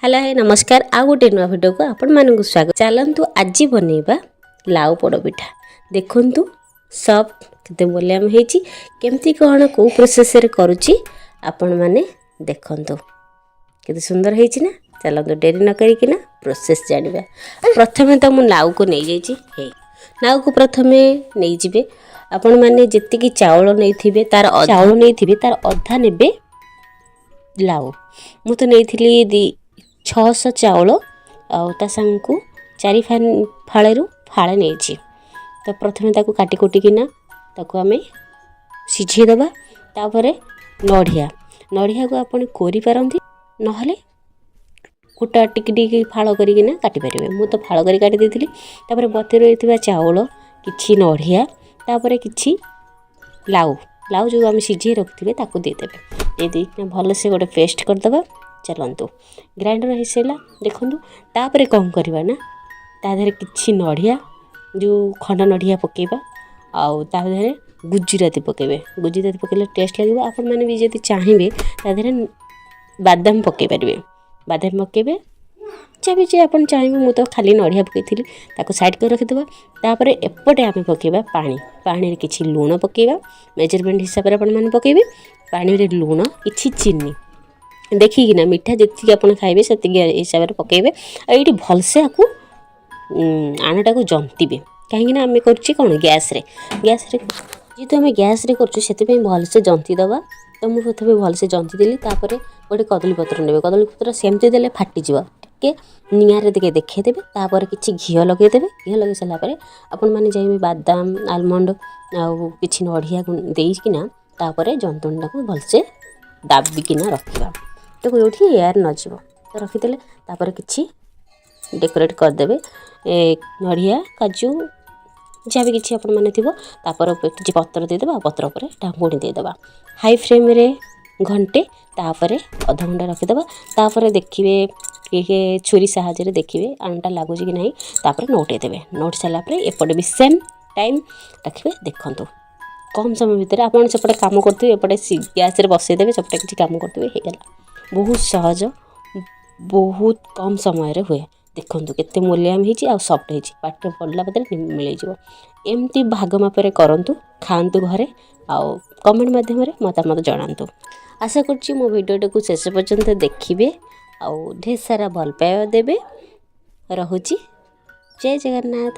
Hello, high, ନମସ୍କାର। ଆଉ ଗୋଟେ ନୂଆ ଭିଡ଼ିଓକୁ ଆପଣମାନଙ୍କୁ ସ୍ୱାଗତ। ଚାଲନ୍ତୁ, ଆଜି ବନେଇବା ଲାଉ ପୋଡ଼ ପିଠା। ଦେଖନ୍ତୁ, ସଫ୍ଟ, କେତେ ମୁଲାୟମ ହେଇଛି। କେମିତି କ'ଣ, କେଉଁ ପ୍ରୋସେସ୍ରେ କରୁଛି, ଆପଣମାନେ ଦେଖନ୍ତୁ। କେତେ ସୁନ୍ଦର ହେଇଛି ନା? ଚାଲନ୍ତୁ, ଡେରି ନ କରିକିନା ପ୍ରୋସେସ୍ ଜାଣିବା। ପ୍ରଥମେ ତ ମୁଁ ଲାଉକୁ ନେଇଯାଇଛି। ହେଇ, ଲାଉକୁ ପ୍ରଥମେ ନେଇଯିବେ। ଆପଣମାନେ ଯେତିକି ଚାଉଳ ନେଇଥିବେ, ତାର ଚାଉଳ ନେଇଥିବେ, ତାର ଅଧା ନେବେ ଲାଉ। ମୁଁ ତ ନେଇଥିଲି 600 ଚାଉଳ ଆଉ ତା ସାଙ୍ଗକୁ ଚାରି ଫାଳେରୁ ଫାଳେ ନେଇଛି। ତ ପ୍ରଥମେ ତାକୁ କାଟି କୁଟିକିନା ତାକୁ ଆମେ ସିଝେଇ ଦେବା। ତାପରେ ନଡ଼ିଆ, ନଡ଼ିଆକୁ ଆପଣ କୋରିପାରନ୍ତି, ନହେଲେ କୁଟା ଟିକି ଟିକି ଫାଳ କରିକିନା କାଟିପାରିବେ। ମୁଁ ତ ଫାଳ କରି କାଟି ଦେଇଥିଲି। ତାପରେ ବତୁରେଇଥିବା ଚାଉଳ, କିଛି ନଡ଼ିଆ, ତାପରେ କିଛି ଲାଉ, ଲାଉ ଯେଉଁ ଆମେ ସିଝେଇ ରଖିଥିବେ, ତାକୁ ଦେଇଦେବେ। ଦେଇ ଦେଇକିନା ଭଲସେ ଗୋଟେ ପେଷ୍ଟ କରିଦେବା। ଚାଲନ୍ତୁ, ଗ୍ରାଇଣ୍ଡର ହେଇସାରିଲା, ଦେଖନ୍ତୁ। ତାପରେ କ'ଣ କରିବା ନା, ତା ଦେହରେ କିଛି ନଡ଼ିଆ, ଯେଉଁ ଖଣ୍ଡ ନଡ଼ିଆ ପକାଇବା ଆଉ ତା ଦେହରେ ଗୁଜୁରାତି ପକାଇବେ। ଗୁଜୁରାତି ପକାଇଲେ ଟେଷ୍ଟ ଲାଗିବ। ଆପଣମାନେ ବି ଯଦି ଚାହିଁବେ, ତା ଦେହରେ ବାଦାମ ପକାଇ ପାରିବେ। ବାଦାମ ପକାଇବେ, ଯାହା ବି ଯେ ଆପଣ ଚାହିଁବେ। ମୁଁ ତ ଖାଲି ନଡ଼ିଆ ପକାଇଥିଲି। ତାକୁ ସାଇଡ଼୍ କରି ରଖିଦେବା। ତାପରେ ଏପଟେ ଆମେ ପକାଇବା ପାଣି। ପାଣିରେ କିଛି ଲୁଣ ପକାଇବା। ମେଜରମେଣ୍ଟ ହିସାବରେ ଆପଣମାନେ ପକାଇବେ। ପାଣିରେ ଲୁଣ, କିଛି ଚିନି ଦେଖିକିନା, ମିଠା ଯେତିକି ଆପଣ ଖାଇବେ ସେତିକି ହିସାବରେ ପକାଇବେ। ଆଉ ଏଇଠି ଭଲସେ ଆକୁ ଆଣଟାକୁ ଜନ୍ତିବେ। କାହିଁକିନା ଆମେ କରୁଛେ କ'ଣ ଗ୍ୟାସ୍ରେ। ଗ୍ୟାସ୍ରେ ଯେହେତୁ ଆମେ ଗ୍ୟାସ୍ରେ କରୁଛୁ, ସେଥିପାଇଁ ଭଲସେ ଜନ୍ତି ଦେବା। ତ ମୁଁ ପ୍ରଥମେ ଭଲସେ ଜନ୍ତି ଦେଲି। ତାପରେ ଗୋଟେ କଦଳୀ ପତ୍ର ନେବେ। କଦଳୀ ପତ୍ର ସେମିତି ଦେଲେ ଫାଟିଯିବ, ଟିକେ ନିଆଁରେ ଟିକେ ଦେଖେଇଦେବେ। ତାପରେ କିଛି ଘିଅ ଲଗେଇଦେବେ। ଘିଅ ଲଗେଇ ସାରିଲା ପରେ ଆପଣମାନେ ଚାହିଁବେ ବାଦାମ, ଆଲମଣ୍ଡ ଆଉ କିଛି ନଡ଼ିଆ ଦେଇକିନା ତାପରେ ଜନ୍ତୁଣିଟାକୁ ଭଲସେ ଦାବିକିନା ରଖିବା। ତ ଯେଉଁଠି ଏୟାର ନଯିବ ତ ରଖିଦେଲେ। ତାପରେ କିଛି ଡେକୋରେଟ୍ କରିଦେବେ, ଏ ନଡ଼ିଆ, କାଜୁ, ଯାହା ବି କିଛି ଆପଣମାନେ ଥିବ। ତାପରେ ଉପରେ କିଛି ପତ୍ର ଦେଇଦେବା ଆଉ ପତ୍ର ଉପରେ ଢାଙ୍କୁଣୀ ଦେଇଦେବା। ହାଇ ଫ୍ଲେମ୍ରେ ଘଣ୍ଟେ, ତାପରେ ଅଧଘଣ୍ଟା ରଖିଦେବା। ତାପରେ ଦେଖିବେ, ଟିକେ ଛୁରୀ ସାହାଯ୍ୟରେ ଦେଖିବେ ଆଣଟା ଲାଗୁଛି କି ନାହିଁ। ତାପରେ ନଉଟେଇ ଦେବେ। ନଉଟି ସାରିଲା ପରେ ଏପଟେ ବି ସେମ୍ ଟାଇମ୍ ରଖିବେ। ଦେଖନ୍ତୁ, କମ୍ ସମୟ ଭିତରେ ଆପଣ ସେପଟେ କାମ କରୁଥିବେ, ଏପଟେ ଗ୍ୟାସ୍ରେ ବସେଇଦେବେ, ସେପଟେ କିଛି କାମ କରୁଥିବେ, ହେଇଗଲା। ବହୁତ ସହଜ, ବହୁତ କମ୍ ସମୟରେ ହୁଏ। ଦେଖନ୍ତୁ, କେତେ ମୁଲାୟମ ହେଇଛି ଆଉ ସଫ୍ଟ ହେଇଛି। ପାଟିରେ ପଡ଼ିଲା ଭିତରେ ମିଳେଇଯିବ। ଏମିତି ଭାଗ ମାପରେ କରନ୍ତୁ, ଖାଆନ୍ତୁ ଘରେ ଆଉ କମେଣ୍ଟ ମାଧ୍ୟମରେ ମତାମତ ଜଣାନ୍ତୁ। ଆଶା କରୁଛି ମୋ ଭିଡ଼ିଓଟାକୁ ଶେଷ ପର୍ଯ୍ୟନ୍ତ ଦେଖିବେ ଆଉ ଢେର ସାରା ଭଲ ପାଇବା ଦେବେ। ରହୁଛି, ଜୟ ଜଗନ୍ନାଥ।